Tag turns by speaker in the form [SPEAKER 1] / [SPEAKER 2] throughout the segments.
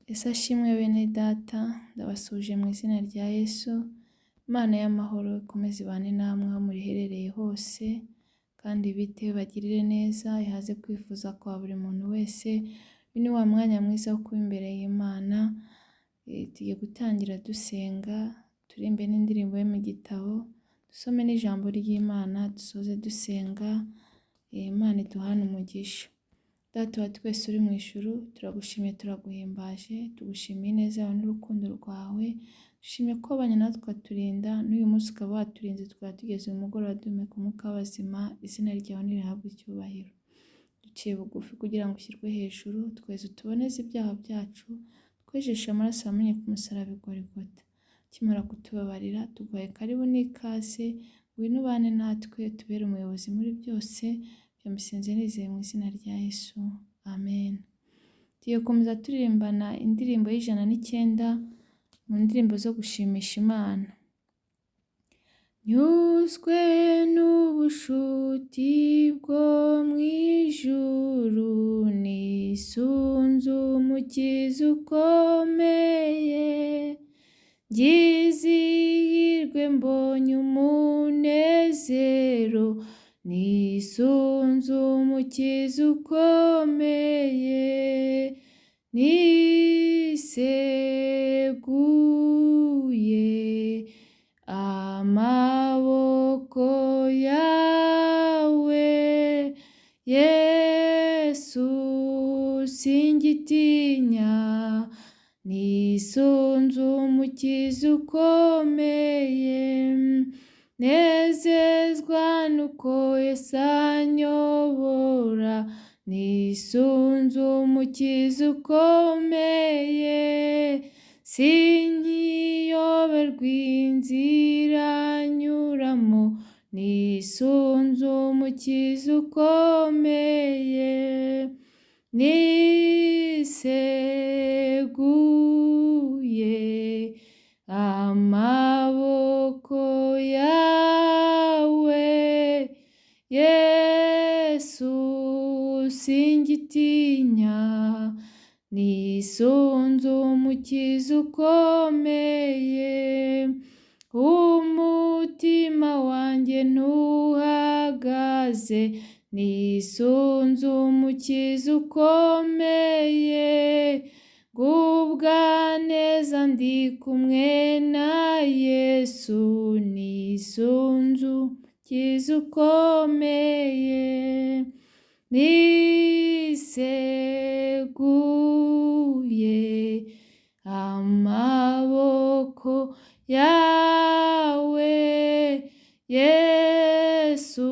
[SPEAKER 1] Yesu ashimwe bene data, ndabasuhuje mu izina rya Yesu, Imana y'amahoro ikomeze ibane namwe aho muriherereye hose, kandi ibiteho ibagirire neza, ihaze kwifuza kwa buri muntu wese, uyu ni wa mwanya mwiza wo kuba imbere y'Imana, tugiye gutangira dusenga, turirimbe n'indirimbo yo mu gitabo, dusome n'ijambo ry'Imana, dusoze dusenga, Imana iduhane umugisha. Data wa twese uri mu ijuru, turagushimiye turaguhimbaje, tugushimiye ineza yawe n'urukundo rwawe, dushimye ko wabanye natwe ukaturinda, n'uyu munsi ukaba waturinze tukaba tugeze uyu mugoroba duhumeka umwuka w'abazima, izina ryawe nirihabwe icyubahiro. Duciye bugufi kugira ngo ushyirwe hejuru, tweze utuboneze ibyaha byacu, twejeshe amaraso wamennye ku musaraba i Golgotha. Ukimara kutubabarira, tuguhaye karibu n'ikaze, ngwino ubane natwe, utubere umuyobozi muri byose, byamusenze nizeye mu izina rya Yesu, amen. Tugiye gukomeza turirimbana indirimbo y'109 mu ndirimbo zo gushimisha Imana. Nyuzwe n'ubushuti bwo mu ijuru, nisunze Umukiza ukomeye, ngize ihirwe mbonye umunezero, nisunze Umukiza ukomeye, niseguye amaboko yawe, Yesu singitinya, nisunze Umukiza ukomeye, nezezwa nuko Yesu anyobora, nisunze Umukiza ukomeye, sinkiyoberwa inzira nyuramo, nisunze Umukiza ukomeye, niseguye amaboko yawe, Yesu singitinya, nisunze Umukiza ukomeye, umutima wanjye ntuhagaze, nisunze Umukiza ukomeye, ngubwa neza ndi kumwe na Yesu, nisunze Umukiza ukomeye, niseguye amaboko yawe, Yesu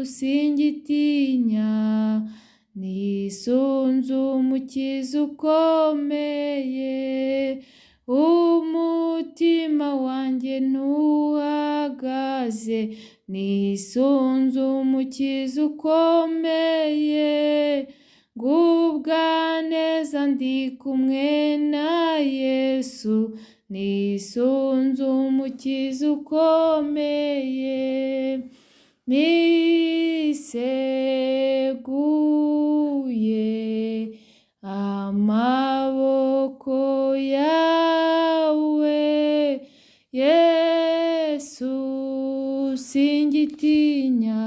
[SPEAKER 1] singitinya, nisunze Umukiza ukomeye, umutima wanjye ntuhagaze, nisunze Umukiza ukomeye, ngubwa neza ndi kumwe na Yesu, nisunze Umukiza ukomeye, niseguye amaboko yawe, Yesu singitinya,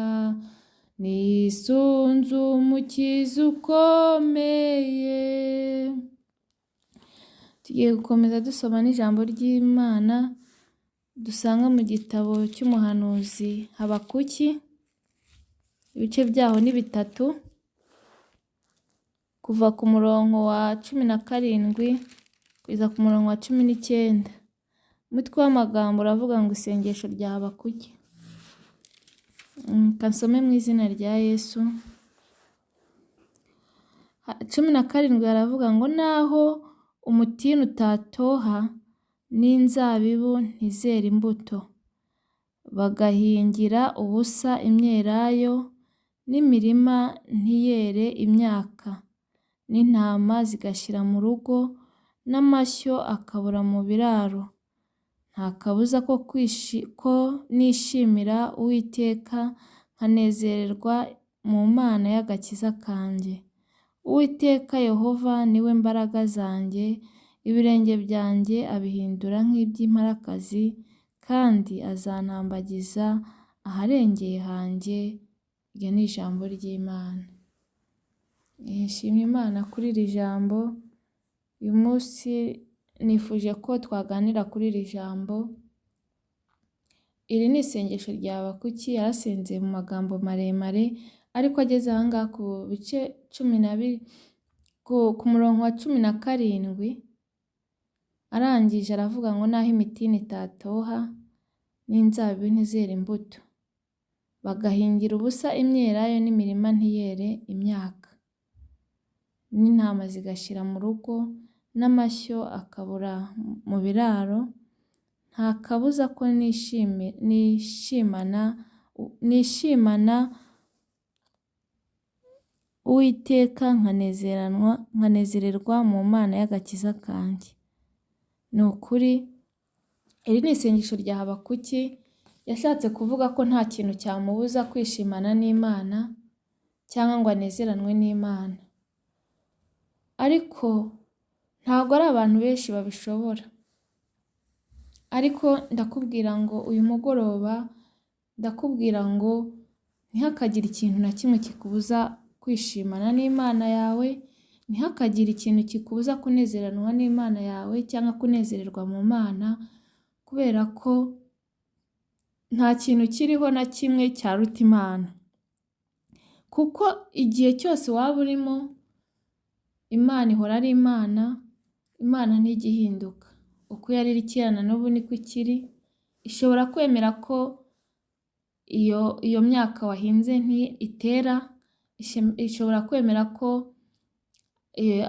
[SPEAKER 1] nisunze Umukiza ukomeye. Tugiye gukomeza dusoma n'ijambo ry'Imana dusanga mu gitabo cy'umuhanuzi Habakuki, ibice byaho ni 3, kuva ku murongo wa 17 kugeza ku murongo wa 19. Umutwe w'amagambo uravuga ngo isengesho rya Habakuki. Reka nsome mu izina rya Yesu. 17 haravuga ngo naho umutini utatoha n'inzabibu ntizere imbuto, bagahingira ubusa imyelayo n'imirima ntiyere imyaka, n'intama zigashira mu rugo n'amashyo akabura mu biraro, nta kabuza ko nishimira Uwiteka nkanezererwa mu Mana y'agakiza kanjye. Uwiteka Yehova ni we mbaraga zanjye, ibirenge byanjye abihindura nk'iby'imparakazi, kandi azantambagiza aharengeye hanjye. Iryo ni ijambo ry'Imana. Nshimye Imana kuri iri jambo. Uyu munsi nifuje ko twaganira kuri iri jambo. Iri ni isengesho rya Habakuki, yarasenze mu magambo maremare, ariko ageze aha ngaha ku bice 12, ku murongo wa 17, arangije aravuga ngo naho imitini itatoha n'inzabibu ntizere imbuto, bagahingira ubusa imyelayo n'imirima ntiyere imyaka, n'intama zigashira mu rugo n'amashyo akabura mu biraro, nta kabuza ko nishimana Uwiteka nkanezererwa mu Mana y'agakiza kanjye. Ni ukuri iri ni isengesho rya Habakuki, yashatse kuvuga ko nta kintu cyamubuza kwishimana n'Imana cyangwa ngo anezeranwe n'Imana. Ariko ntabwo ari abantu benshi babishobora. Ariko ndakubwira ngo uyu mugoroba, ndakubwira ngo ntihakagire ikintu na kimwe kikubuza kwishimana n'Imana yawe, ntihakagire ikintu kikubuza kunezeranwa n'Imana yawe cyangwa kunezererwa mu Mana, kubera ko nta kintu kiriho na kimwe cyaruta Imana. Kuko igihe cyose waba urimo, Imana ihora ari Imana, Imana ntijya ihinduka. Uko yari iri kera na n'ubu niko ikiri, ishobora kwemera ko iyo myaka wahinze itera, ishobora kwemera ko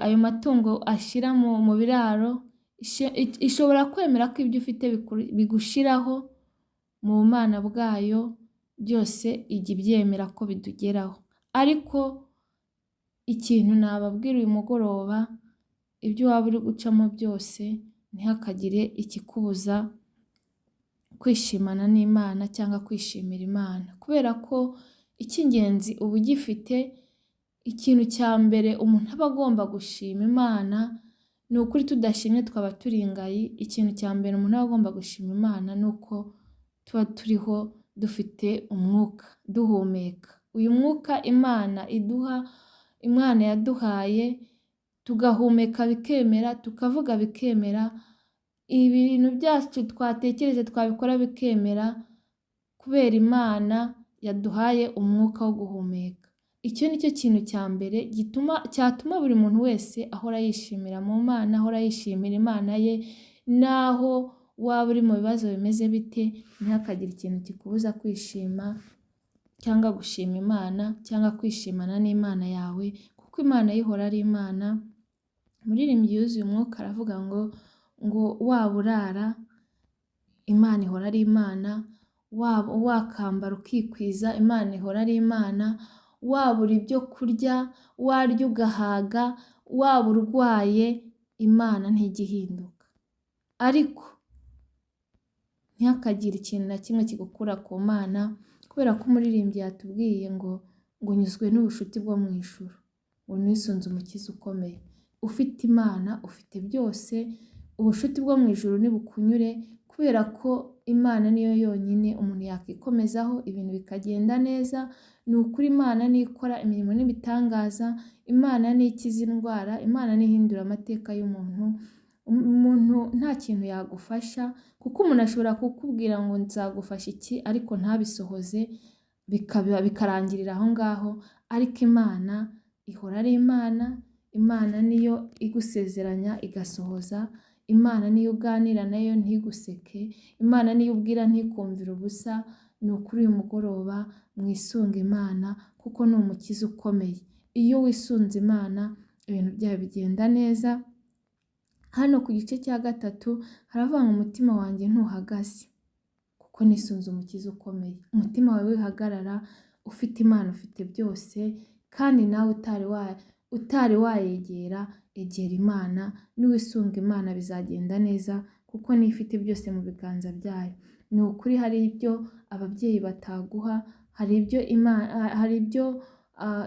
[SPEAKER 1] ayo matungo ashira mu biraro, ishobora kwemera ko ibyo ufite bigushiraho mu bumana bwayo, byose ijya ibyemera ko bitugeraho. Ariko ikintu nababwira uyu mugoroba, ibyo waba uri gucamo byose, ntihakagire ikikubuza kwishimana n'Imana cyangwa kwishimira Imana. Kubera ko icy'ingenzi uba ugifite, ikintu cya mbere umuntu aba agomba gushima Imana, ni ukuri tudashimye twaba turi ingayi, ikintu cya mbere umuntu aba agomba gushima Imana ni uko tuba turiho dufite umwuka, duhumeka. Uyu mwuka Imana iduha, Imana yaduhaye, tugahumeka bikemera, tukavuga bikemera, ibintu byacu twatekereje twabikora bikemera, kubera Imana yaduhaye umwuka wo guhumeka. Icyo ni cyo kintu cya mbere cyatuma buri muntu wese ahora yishimira mu Mana, ahora yishimira Imana ye, naho waba uri mu bibazo bimeze bite, ntihakagire ikintu kikubuza kwishima cyangwa gushima Imana cyangwa kwishimana n'Imana yawe, kuko Imana yo ihora ari Imana. Umuririmbyi yuzuye umwuka aravuga ngo waba urara, Imana ihora ari Imana, waba wakambara ukikwiza, Imana ihora ari Imana, wabura ibyo kurya, warya ugahaga, waba urwaye, Imana ntijya ihinduka. Ariko ntihakagire ikintu na kimwe kigukura ku Mana, kubera ko umuririmbyi yatubwiye ngo unyuzwe n'ubucuti bwo mu ijuru, ngo nisunze umukiza ukomeye. Ufite Imana ufite byose, ubucuti bwo mu ijuru nibukunyure, kubera ko Imana niyo yonyine umuntu yakikomezaho ibintu bikagenda neza. Ni ukuri Imana niyo ikora imirimo n'ibitangaza, Imana niyo ikiza indwara, Imana niyo ihindura amateka y'umuntu. Umuntu nta kintu yagufasha, kuko umuntu ashobora kukubwira ngo nzagufasha iki, ariko ntabisohoze, bikarangirira aho ngaho. Ariko Imana ihora ari Imana, Imana niyo igusezeranya igasohoza, Imana niyo uganira nayo ntiguseke, Imana niyo ubwira ntikumvire ubusa. Ni ukuri uyu mugoroba mwisunge Imana, kuko ni umukiza ukomeye. Iyo wisunze Imana ibintu byawe bigenda neza. Hano ku gice cya 3 haravuga ngo umutima wanjye ntuhagaze, kuko nisunze umukiza ukomeye. Umutima wawe wihagarara, ufite Imana ufite byose, kandi nawe utari wayegera, egera Imana, niwisunga Imana bizagenda neza, kuko niyo ifite byose mu biganza byayo. Ni ukuri hari ibyo ababyeyi bataguha, hari ibyo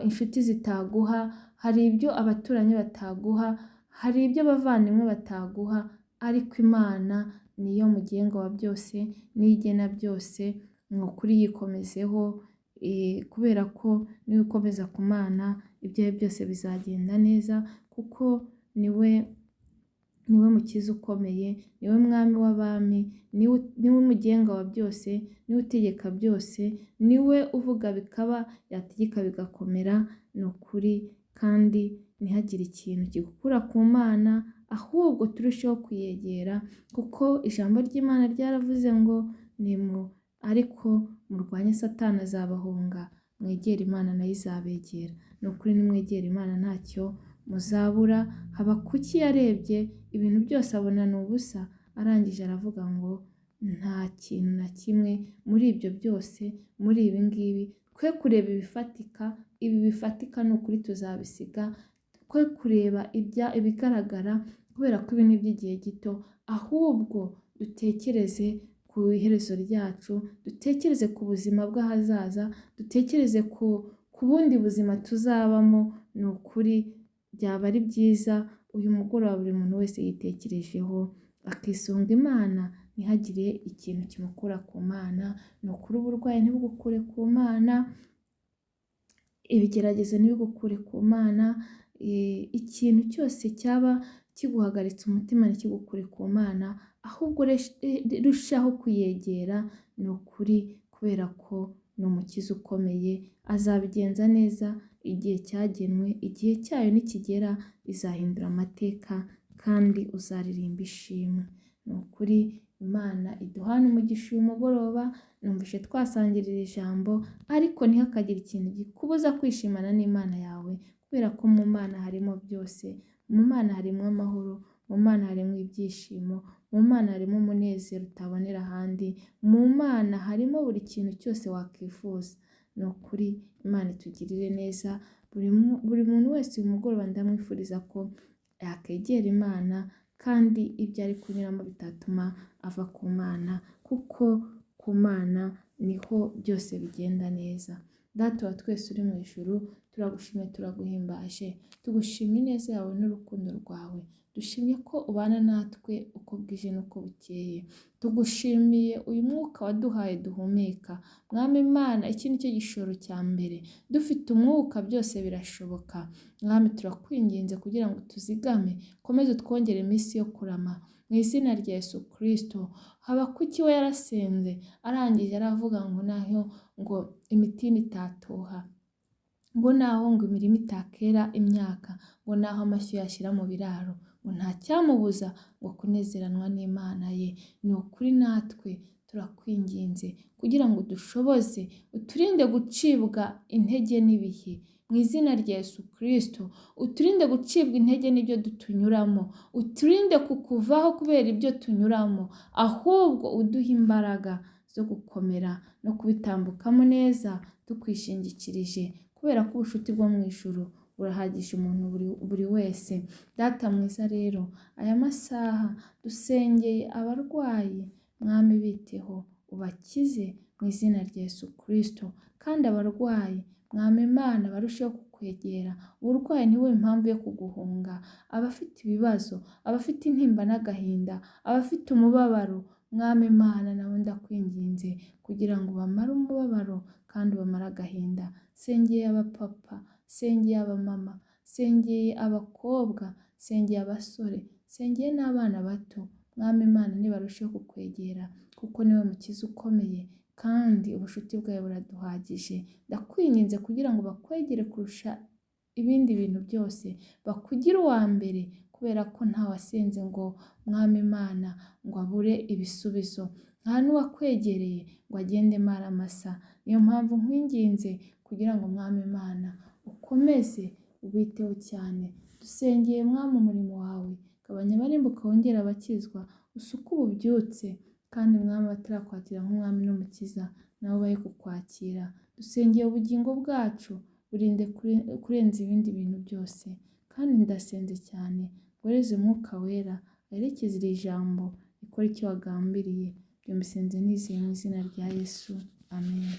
[SPEAKER 1] inshuti zitaguha, hari ibyo abaturanyi bataguha, hari ibyo abavandimwe bataguha, ariko Imana niyo mugenga wa byose, niyo igena byose, ni ukuri yikomezeho, kubera ko niba ukomeza ku Mana ibyawe byose bizagenda neza, kuko niwe mukiza ukomeye, niwe mwami w'abami, niwe mugenga wa byose, niwe utegeka byose, niwe uvuga bikaba, yategeka bigakomera, ni ukuri. Kandi ntihagire ikintu kigukura ku Mana, ahubwo turusheho kuyegera, kuko ijambo ry'Imana ryaravuze ngo ariko murwanye Satani azabahunga, mwegere Imana nayo izabegera. Ni ukuri nimwegera Imana ntacyo muzabura. Habakuki yarebye ibintu byose abona ni ubusa, arangije aravuga ngo nta kintu na kimwe muri ibyo byose, muri ibi ngibi, twe kureba ibifatika, ibi bifatika ni ukuri tuzabisiga, twe kureba ibigaragara kubera ko ibi ni iby'igihe gito, ahubwo dutekereze ku iherezo ryacu, dutekereze ku buzima bw'ahazaza, dutekereze ku bundi buzima tuzabamo. Ni ukuri byaba ari byiza uyu mugoroba buri muntu wese yitekerejeho, akisunga Imana, ntihagire ikintu kimukura ku Mana. Ni ukuri uburwayi ntibugukure ku Mana, ibigeragezo ntibigukure ku Mana, ikintu cyose cyaba kiguhagaritse umutima ntikigukure ku Mana, ahubwo rushaho kuyegera. Ni ukuri kubera ko ni umukiza ukomeye, azabigenza neza igihe cyagenwe, igihe cyayo nikigera izahindura amateka kandi uzaririmba ishimwe. Ni ukuri Imana iduhane umugisha uyu mugoroba, numvise twasangirira ijambo, ariko ntihakagire ikintu gikubuza kwishimana n'Imana yawe, kubera ko mu Mana harimo byose, mu Mana harimo amahoro, mu Mana harimo ibyishimo, mu Mana harimo umunezero utabonera ahandi, mu Mana harimo buri kintu cyose wakwifuza. Ni ukuri Imana itugirire neza, buri muntu wese uyu mugoroba ndamwifuriza ko yakegera Imana, kandi ibyo ari kunyuramo bitatuma ava ku Mana, kuko ku Mana niho byose bigenda neza. Data wa twese uri mu ijuru, turagushimye, turaguhimbaje, tugushimye ineza yawe n'urukundo rwawe, dushimye ko ubana natwe uko bwije n'uko bukeye, tugushimiye uyu mwuka waduhaye duhumeka. Mwami Imana, iki ni cyo gishoro cya mbere, dufite umwuka byose birashoboka. Mwami turakwinginze kugira ngo tuzigame, ukomeze utwongere iminsi yo kurama, mu izina rya Yesu Kristo. Habakuki we yarasenze, arangije aravuga ngo naho ngo imitini itatoha, ngo naho ngo imirima itakera imyaka, ngo naho amashyo yashyira mu biraro, ngo nta cyamubuza ngo kunezeranwa n'Imana ye. Ni ukuri natwe turakwinginze kugira ngo dushoboze, uturinde gucibwa intege n'ibihe, mu izina rya Yesu Kristo. Uturinde gucibwa intege n'ibyo tunyuramo, uturinde kukuvaho kubera ibyo tunyuramo, ahubwo uduhe imbaraga zo gukomera no kubitambukamo neza tukwishingikirije, kubera ko ubucuti bwo mu ijuru burahagije umuntu buri wese. Data mwiza rero, aya masaha dusengeye abarwayi, Mwami biteho, ubakize mu izina rya Yesu Kristo. Kandi abarwayi, Mwami Imana, barusheho kukwegera, uburwayi ntibube impamvu yo kuguhunga. Abafite ibibazo, abafite intimba n'agahinda, abafite umubabaro, Mwami Imana nawe ndakwinginze kugira ngo bamare umubabaro kandi bamare agahinda. Sengeye abapapa, sengeye abamama, sengeye abakobwa, sengeye abasore, sengeye n'abana bato. Mwami Imana nibarusheho kukwegera, kuko niwe mukiza ukomeye kandi ubucuti bwawe buraduhagije. Ndakwinginze kugira ngo bakwegere kurusha ibindi bintu byose, bakugire uwa mbere, kubera ko nta wasenze ngo Mwami Imana ngo abure ibisubizo, nta n'uwakwegereye ngo agende maramasa. Niyo mpamvu nkwinginze kugira ngo Mwami Imana ukomeze ubiteho cyane. Dusengeye Mwami umurimo wawe, gabanya abarimbuka wongere abakizwa, usuke ububyutse, kandi Mwami batarakwakira nk'umwami n'umukiza nabo bahe kukwakira. Dusengeye ubugingo bwacu, burinde kurenza ibindi bintu byose, kandi ndasenze cyane wohereze Umwuka Wera aherekeze iri jambo, rikore icyo wagambiriye. Ibyo mbisenze nizeye mu izina rya Yesu, amen.